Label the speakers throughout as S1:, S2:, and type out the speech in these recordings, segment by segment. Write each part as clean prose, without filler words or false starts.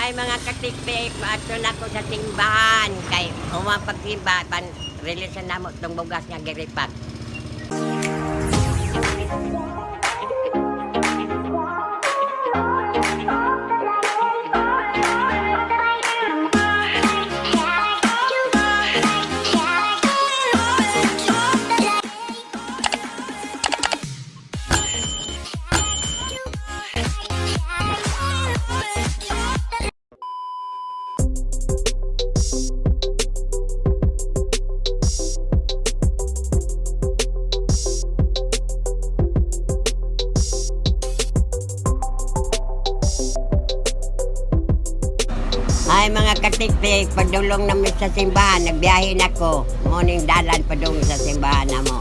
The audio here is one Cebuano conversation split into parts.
S1: Ay, mga katiktik, maadto na ko sa simbahan kay umang pagsimba pan release na namo tong bugas nga giripak. Ay, mga katiktik, padulong namin sa simbahan, nagbiyahe na ko. Morning dalan padulong sa simbahan namo.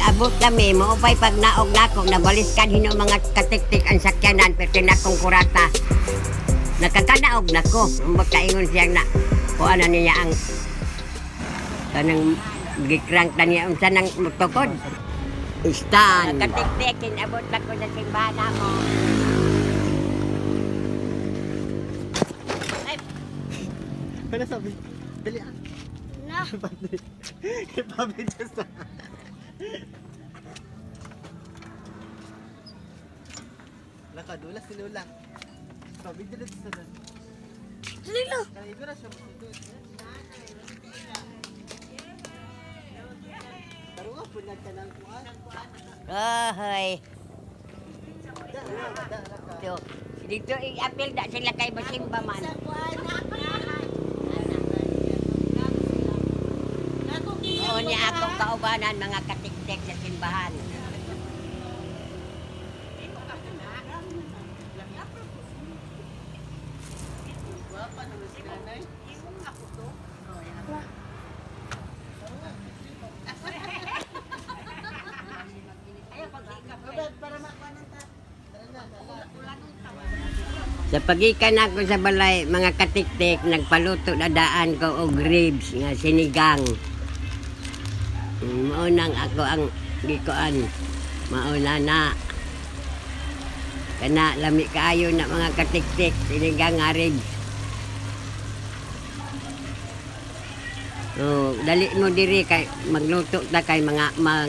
S1: Abot kami, maupay pag naog nako, nabaliskan hino mga katiktik ang sakyanan, pero tinakong kurata. Nakakanaog nako, magkaingon siya na, kuha na niya ang kanang gikrank na niya, unsa nang tukod. Istan. Katiktik, inabot na ko sa simbahan namo.
S2: Wala sabi. Dali ah.
S3: Na.
S2: Ipabidyo sa... Nakadula si Lola. Pabidyo na sa doon.
S3: Lilo.
S2: Kaya na siya mo. Tarungan po na ka ng kuan.
S1: Ay,
S2: Da, da, da, da, ka.
S1: dito, dito i-appeal da sila kay Basimba man. Oo niya akong kaubanan mga katiktik sa simbahan.
S2: Gwapa naman si nanay. Robert, para makuha ng ta. Tara na, tara.
S1: Sa pagikan ako sa balay, mga katiktik, nagpaluto na daan ko og ribs nga sinigang. Maunang ako ang gikuan. Mauna na. Kana lami kaayo na mga katiktik, sinigang nga ribs. Oh, dali mo diri kay magluto ta kay mga mang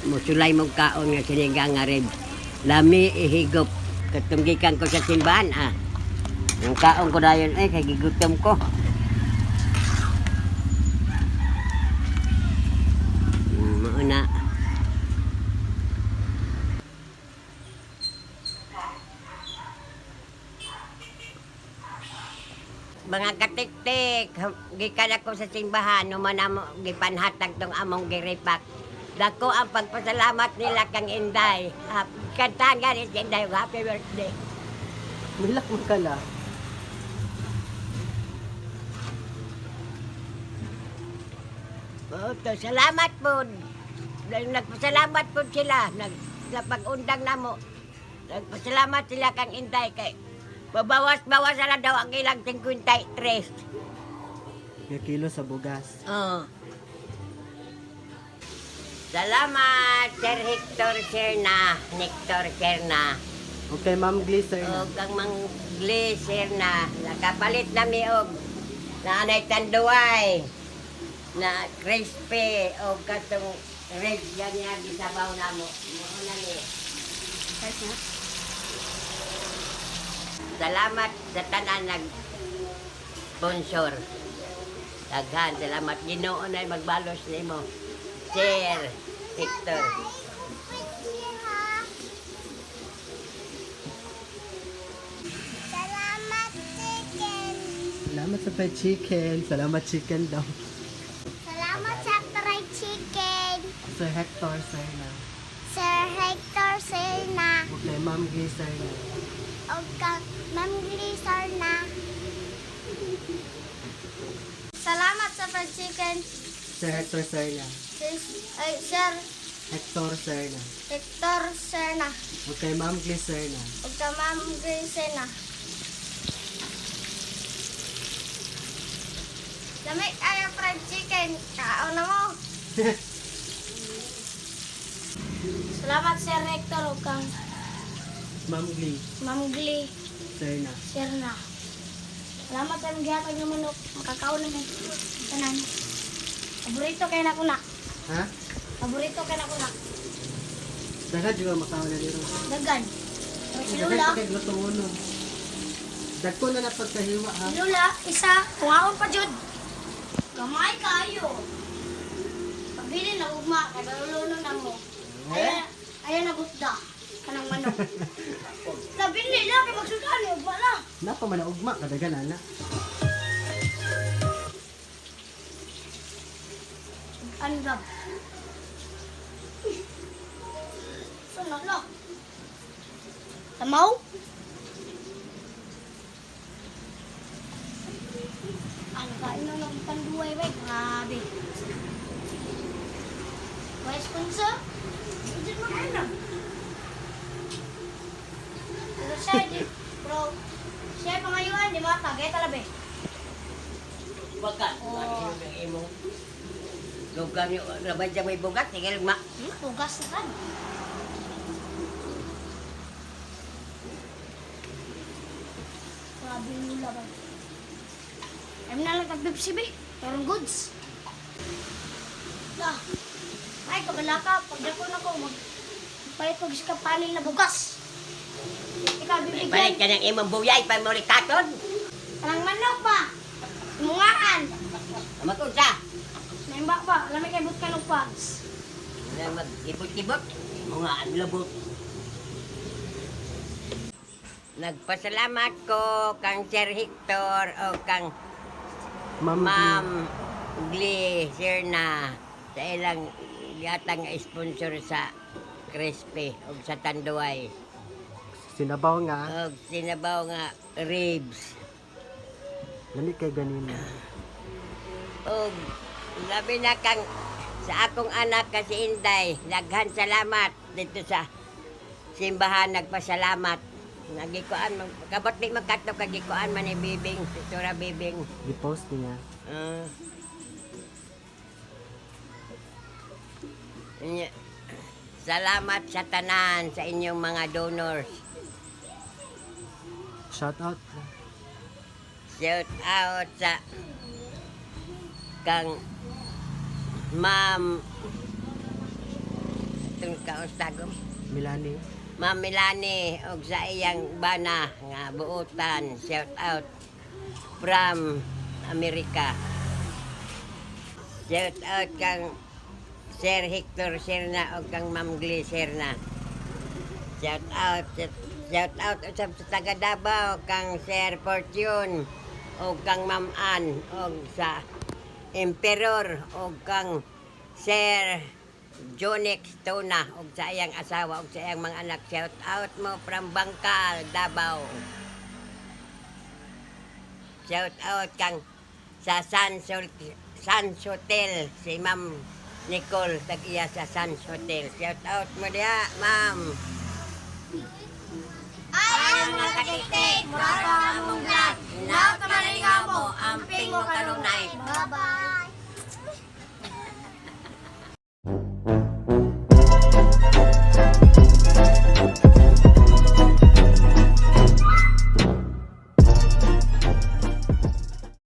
S1: musulay mo kaon nga sinigang nga ribs. Lami ihigop katong gikan ko sa simbahan ah. Yung kaon ko dayon ay kay gigutom ko. Mao na. Mga katiktik, gikan ako sa simbahan, human amo gipanhatag tong among giripak. Dako ang pagpasalamat nila kang Inday. Kantahan gani si Inday, happy birthday.
S2: Milak mo ka na.
S1: Oo, to, salamat po. Dahil nagpasalamat po sila nag, sa pag-undang namo. Nagpasalamat sila kang Inday kay babawas-bawas na daw ang ilang 53.
S2: Nga kilo sa bugas.
S1: Oo. Salamat, Sir Hector Serna, Nector Serna.
S2: Okay, Ma'am Glee, Serna.
S1: Og ang Mang Glee Serna, nakapalit na mi og naanay tanduay na crispy og katong red yan niya gisabaw namo. Mao na ni. Salamat sa tanan nag sponsor. Daghan salamat, Ginoo na magbalos nimo. Sir Hector.
S3: Salamat, chicken.
S2: Salamat sa fried chicken. Salamat chicken daw.
S3: Salamat sa fried chicken.
S2: Sir Hector, Serna.
S3: Sir Hector Serna.
S2: Okay, Ma'am Glee, Serna.
S3: O kang Ma'am Glee Serna. Salamat sa fried chicken.
S2: Sir Hector, Serna.
S3: Sir, ay, Sir
S2: Hector, Serna.
S3: Hector Serna.
S2: Okay, Ma'am Glee, Serna.
S3: O kang Ma'am Glee Serna. Lamig ay ang fried chicken. Kaon na mo. Salamat, Sir Hector, o kang
S2: Ma'am Glee,
S3: Ma'am Glee
S2: Serna.
S3: Serna. Salamat sa aming gihatag ng manok. Makakaon na mi. Tanan. Paborito kay na kuna.
S2: Ha?
S3: Paborito kay na kuna.
S2: Daghan juga makaon na dito.
S3: Dagan. Pero si
S2: Daghan
S3: Lula,
S2: pa kay luto uno. Dagko na na pagkahiwa ha.
S3: si Lula, isa, tungaon pa jud. Gamay kayo. Pabili na ugma kay balulono na mo. Ayan, ayan na gutda kanang manok. Labili lang kay magsudan ugma na.
S2: Napa man na ugma kadagan ana.
S3: Ano rab? Saan na lang? Tamaw? Ano ba? Ano lang tanduay ba? Grabe. May sponsor? Hindi mo ano. Pero siya, di, bro, siya pangayuan, di mata, gaya talabi.
S1: Baga, oh. Imong lugar niyo, rabay dyan may bugat, tigil ma.
S3: Hugas na kan. Grabe yung laban. Ayun na lang tag-bibsi, be. Meron goods. La. Ay, kabala ka. Pag dako na ko, mag palit pag sa panil na bugas. Ikaw, bibigyan.
S1: Balik ka ng imong buyay, pamulikaton.
S3: Kanang manok ba? Mungaan.
S1: Magunsa.
S3: Naimba ba? Alam mo kay but ka ng pags.
S1: Na mag-ibot-ibot, mga anlabot. Nagpasalamat ko kang Sir Hector o kang
S2: Ma'am Glee.
S1: Ma'am Glee Serna sa ilang yatang sponsor sa crispy o sa tanduay.
S2: Sinabaw nga.
S1: Og sinabaw nga ribs.
S2: Lami kay ganina.
S1: Og labi na kang sa akong anak kasi Inday, daghan salamat dito sa simbahan, nagpasalamat. Nagikuan kabot di magkato kagikuan man ni Bibing, Sura Bibing.
S2: Gi-post niya.
S1: Ah. Nya, salamat sa tanan sa inyong mga donors.
S2: Shout out.
S1: Shout out sa kang Ma'am itong kaustagom.
S2: Milani.
S1: Ma'am Milani og sa iyang bana nga buotan, shout out from Amerika. Shout out kang Sir Hector Serna og kang Ma'am Glee Serna. Shout out usab sa taga Davao kang Sir Fortune og kang Ma'am Ann og sa Emperor og kang Sir Jonix Tona og sa iyang asawa og sa iyang mga anak. Shout out mo from Bangkal, Davao. Shout out kang sa Sans Hotel si Ma'am Nicole tag-iya sa Sans Hotel. Shout out mo diha, Ma'am.
S3: Ay, ang mga katiktik! Mura ka mong vlog! Now, mo! Amping mo kanunay! Bye-bye!